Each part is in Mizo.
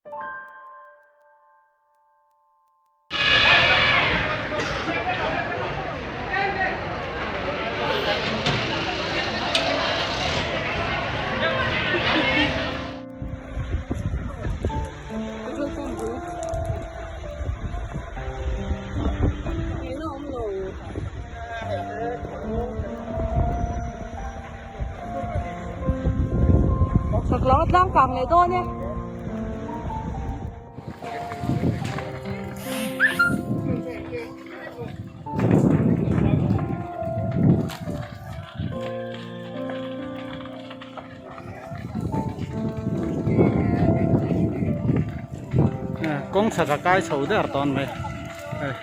Chak lo a tlang kang leh dawn e. Kawng chhak a kai chho der tawn mai hei.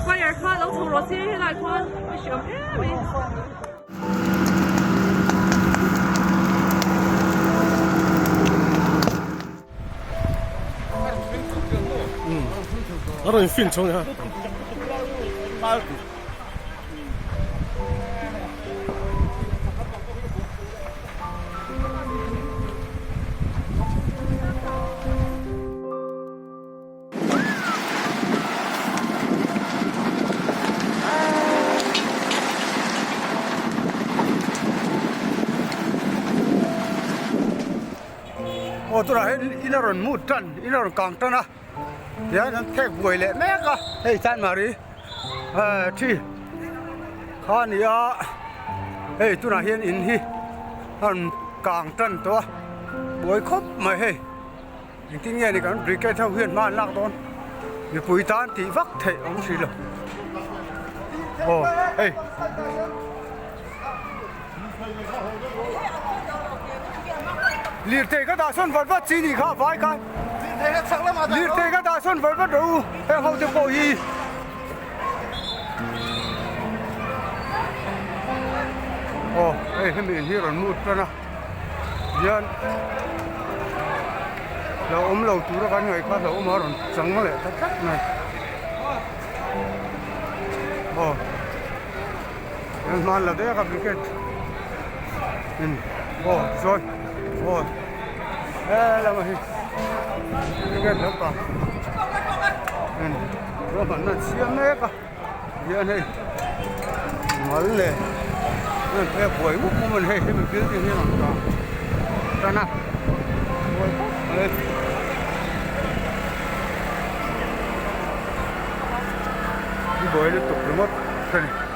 Fire kha lo chho rawh se helai khuan a hriam em em. A rawn fin chho nia. Aw tunah hian in a rawn mut tan in a rawn kang tan a tihian an phek buai leh mek a hei chanmari thi kha a ni a hei tunah hian in hi a rawn kang tan tawh a buai khawp mai hei engtin nge ni kan brigade ho hian hma an lak dawn mipui tan tih vak theih a awm si lo aw hei. Lirthei ka dah sawn vat vat chi ni kha vai khan lirthei ka dah sawn vat vat rawh u heng ho te pawh hi aw hei hemi in hi rawn mut tan a hian lo awm lo tura kan ngaih kha lo awm a rawn chang leh ta tlat mai aw. Hman la dek a brigade in aw tichuan aw helama hi brigade lampang in ruahmanna an siam mek a hian hei mal leh an phek buai mup mup a ni hei hemi building hi a lang ta tan a buai khawp mai buai lutuk ringawt a ni.